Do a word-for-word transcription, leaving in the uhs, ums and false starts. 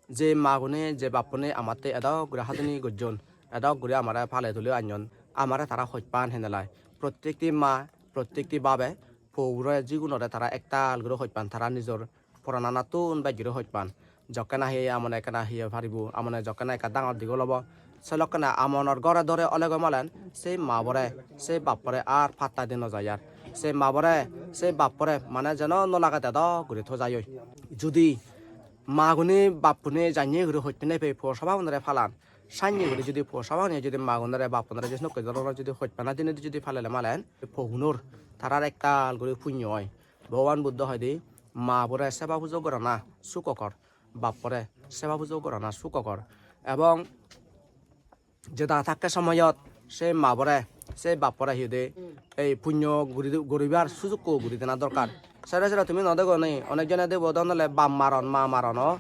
Je magune, je bappune amatte edok guri hadini gojjon, edok guri amare pale tuli anyon, amare tara hojpan henelai. Prottekti ma, prottekti babe, poure jigunore tara ektal guri hojpan, tara nijor porananattun bej guri hojpan. Jokke nahi amone ekkena hiye paribo, amone jokke na ekka dangor digol obo, se lokkene amonor gore dore olegoi malen, se mabore, se bappore ar patta di no jai ar. Se mabore, se bappore mane jeno no lagede dok guri thojai oi. Judi magune bappune janye guri hojpene pei po sabagunore palan, sanye guri judi po sabagune judi magunore bappunore je nokko dhoronor judi hojpana dinedi judi palele malen, pogunor tarar ektal guri punyo oi. Bhogoban Buddho hoide, mabore seba pujo gorana sukokor, bappore seba pujo gorana sukokor. Ebong jeda thakke somoyot se mabore, se bappore hi hoide, ei punyo guri, guribar sujukko guri dena dorkar. Sere sere tumi no dego ni, onek jone debo don ole bap maron, ma maron o.